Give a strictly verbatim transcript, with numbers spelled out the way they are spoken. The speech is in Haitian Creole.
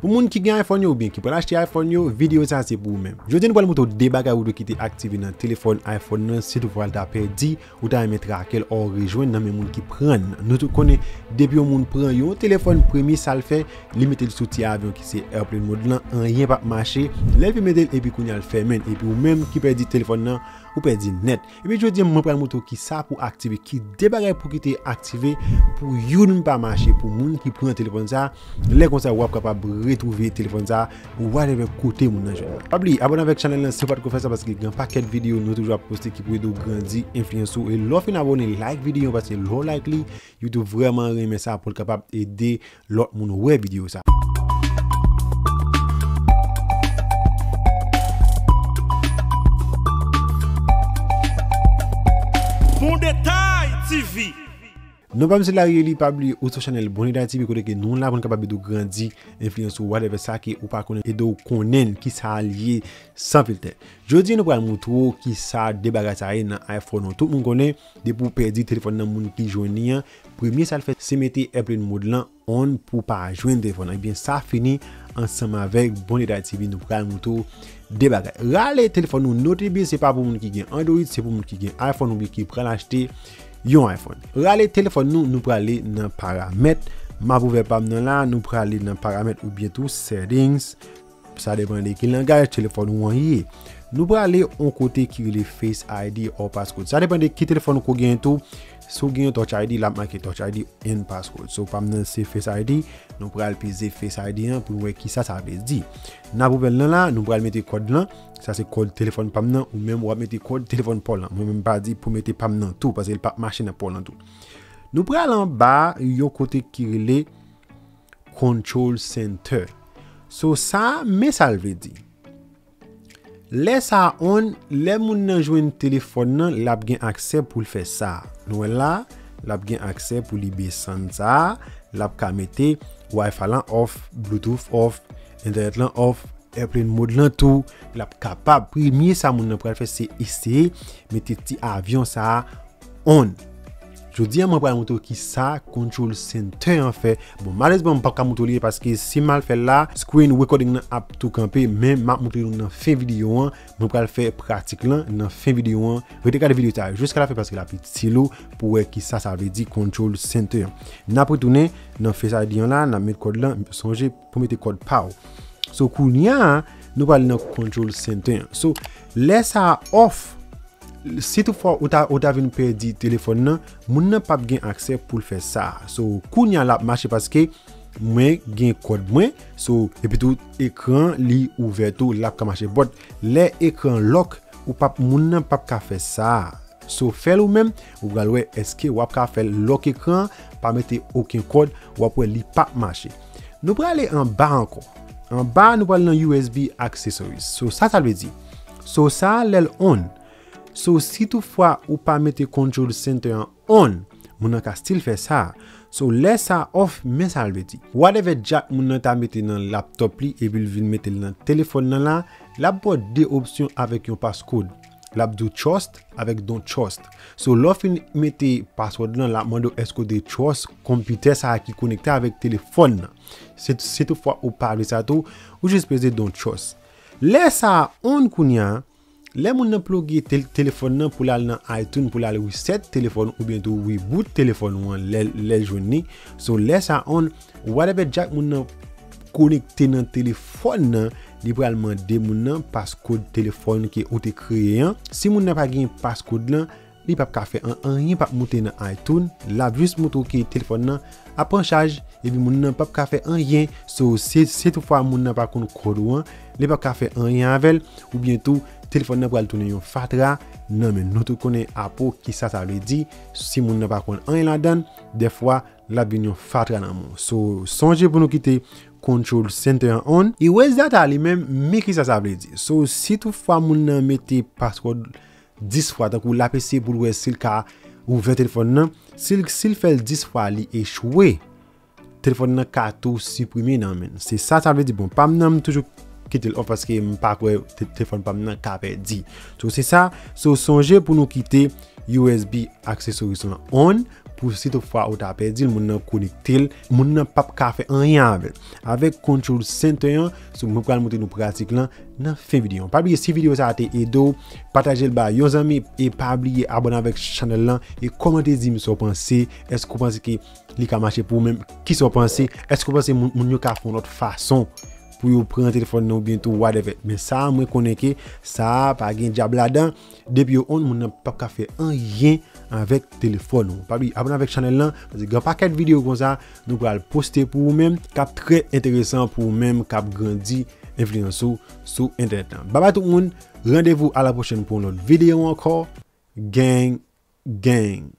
Pou moun ki gen iPhone yo oubyen ki pral achte iPhone yo, videyo sa se pou ou menm. Jodi a nou pral montre w de bagay ou dwe kite aktive nan telefòn iPhone nan, si toutfwa l ta pèdi, ou ta renmen trake l, or rejwenn nan men moun ki pran l. Nou tout konnen, depi yon moun pran yon telefòn, premye sa l fè, li mete l sou ti avyon ki se airplane mode lan, anyen p ap mache, lè l fin mete l, epi kounye a l fèmen l, epi ou menm ki pèdi telefòn nan, ou pèdi nèt. Epi jodi a, mwen pral montre w ki sa pou aktive, ki de bagay pou kite aktive, pou youn pa mache, pou moun ki pran telefòn sa, lè konsa w ap kapab retwouve telefòn sa, whatever kote moun nan jwenn li. Pa bliye, abòne avèk chanèl lan si w pa t ko fè sa, paske gen pakèt videyo nou toujou ap poste ki pou ede w grandi enfliyans ou. E lè w fin abòne, like videyo an, paske lè w like li, YouTube vrèman renmen sa pou l kapab ede lòt moun wè videyo sa. Bon Detay T V. Non pa m se Larry Eli, pa bliye ou sou chanèl Bon Detay T V kote ke nou la pou n kapab ede w grandi enfliyans ou, whatever sa ke ou pa konnen, ede w konnen ki sa l ye san filtè. Jodi a nou pral montre w ki sa de bagay sa ye nan iPhone ou. Tout moun konnen, depi w pèdi telefòn nan, moun ki jwenn li an, premye sa l fè se mete airplane mode lan on pou pa jwenn telefòn nan. Ebyen sa fini. Ansanm avèk Bon Detay T V nou pral montre w de bagay. Rale telefòn nou, note byen se pa pou moun ki gen Android, se pou moun ki gen iPhone oubyen ki pral achte yon iPhone. Rale telefòn nou, nou prale nan paramèt. M ap ouvè pa m nan la, nou prale nan paramèt oubyen tou settings. Sa depann de ki langaj telefòn ou an ye. Nou prale yon kote ki rele Face I D or passcode. Sa depann de ki telefòn ou ko gen tou. Si w gen yon Touch I D, l ap make Touch I D and passcode. So pa m nan se Face I D, nou pral peze Face I D an pou n wè ki sa sa vle di. N ap ouvè l nan la, nou pral mete kòd lan. Sa se kòd telefòn pa m nan, ou menm w ap mete kòd telefòn pa w lan. Mwen menm pa di pou mete pa m nan tou, paske l p ap mache nan pa w lan tou. Nou pral anba yon kote ki rele Control Center. So sa, men sa l vle di. Lè sa on, lè moun nan jwenn telefòn nan, l ap gen aksè pou l fè sa. Nou wè la, l ap gen aksè pou li desann sa, l ap ka mete Wi-Fi lan off, Bluetooth off, entènèt lan off, airplane mode lan tou, l ap kapab. Premye sa moun nan pral fè se eseye mete ti avyon sa on. Jodi a mwen pral montre w ki sa Control Center an fè. Bon, malerezman m p ap ka montre w li paske si m al fè l la, screen recording nan ap tou kanpe, men m ap montre nou nan fen videyo an. Mwen pral fè pratik lan nan fen videyo an. Rete gade videyo sa jiska lafen paske l ap itil ou pou wè ki sa sa vle di Control Center an. N ap retounen nan Face I D an la, n ap met kòd lan, sonje pou mete kòd pa w. So kounye a, nou pral nan Control Center an. So lè sa off, si toutfwa ou ta, ou ta vin pèdi telefòn nan, moun nan p ap gen aksè pou l fè sa. So kounye a l ap mache paske mwen gen kòd mwen. So epi tou ekran li ouvè tou, l ap ka mache. But lè ekran lock, ou p ap, moun nan p ap ka fè sa. So fè l ou menm, ou pral wè èske w ap ka fè l. Lock ekran, pa mete okenn kòd, w ap wè li p ap mache. Nou prale anba ankò. Anba nou pral nan U S B accessories. So sa sa vle di? So sa lè l on. So si toutfwa ou pa mete Control Center an on, moun nan ka still fè sa. So lè sa off, men sa l vle di. Whatever jack moun nan ta mete nan laptop li epi l vin mete l nan telefòn nan la, l ap ba w de opsyon avèk yon passcode. L ap di w trust avèk don't trust. So lè w fin mete password lan, l ap mande w èske w te trust konpitè sa a ki konekte avèk telefòn nan. Se, si toutfwa ou pa vle sa tou, ou jis peze don't trust. Lè sa on kounye a, lè moun nan ploge tel-, telefòn nan pou l al nan iTunes, pou l al reset telefòn oubyen tou reboot telefòn ou an lè, lè l jwenn li. So lè sa on, whatever jack moun nan konekte nan telefòn nan, li pral mande moun nan passcode telefòn ke ou te kreye an. Si moun nan pa gen passcode lan, li p ap ka fè an-, anyen, p ap moute nan iTunes, l ap jis montre w ke telefòn nan ap pran chaj, epi moun nan p ap ka fè anyen. So, si, si toutfwa moun nan pa konn kòd ou an, li p ap ka fè anyen avè l, oubyen tou, telefòn nan pral tounen yon fatra nan men nou. Tout konnen Apple, ki sa sa vle di, si moun nan pa konn anyen ladan l, dèfwa, l ap vin yon fatra nan men w. So, sonje pou nou kite Control Center an on. Erase data li menm, men ki sa sa vle di. So, si toutfwa moun nan mete password dis fwa, tankou l ap eseye pou l wè si l ka ouvè telefòn nan. Si l, si l fè l dis fwa, li echwe, telefòn nan ka tou siprime nan men l. Se sa sa vle di. Bon, pa m nan, m toujou kite l off paske m pa kwè te-, telefòn pa m nan ka pèdi. So, se sa. So, sonje pou nou kite U S B accessories lan on, Pou si toutfwa ou ta pèdi l, moun nan konekte l, moun nan p ap ka fè anyen avè l. Avèk Control Center an, so mwen pral montre nou pratik lan nan fen videyo an. Pa bliye, si videyo sa a te ede w, pataje l ba yon zanmi e pa bliye abòne avèk chanèl lan e kòmante di m sa w panse. Èske w panse ke li ka mache pou ou menm? Kisa w panse? Èske w panse moun, moun yo ka fè yon lòt fason pou yo pran telefòn nan oubyen tou whatever? Men sa a, mwen konnen ke sa a pa gen dyab ladan. Depi yo on, moun nan p ap ka fè anyen avèk telefòn ou. Pa bliye abòne avèk chanèl lan, paske gen pakèt videyo konsa nou pral poste pou ou menm, k ap trè enteresan pou ou menm, k ap grandi enfliyans ou sou entènèt lan. Babay tout moun, randevou a la pwochèn pou yon lòt videyo ankò. Gang, gang.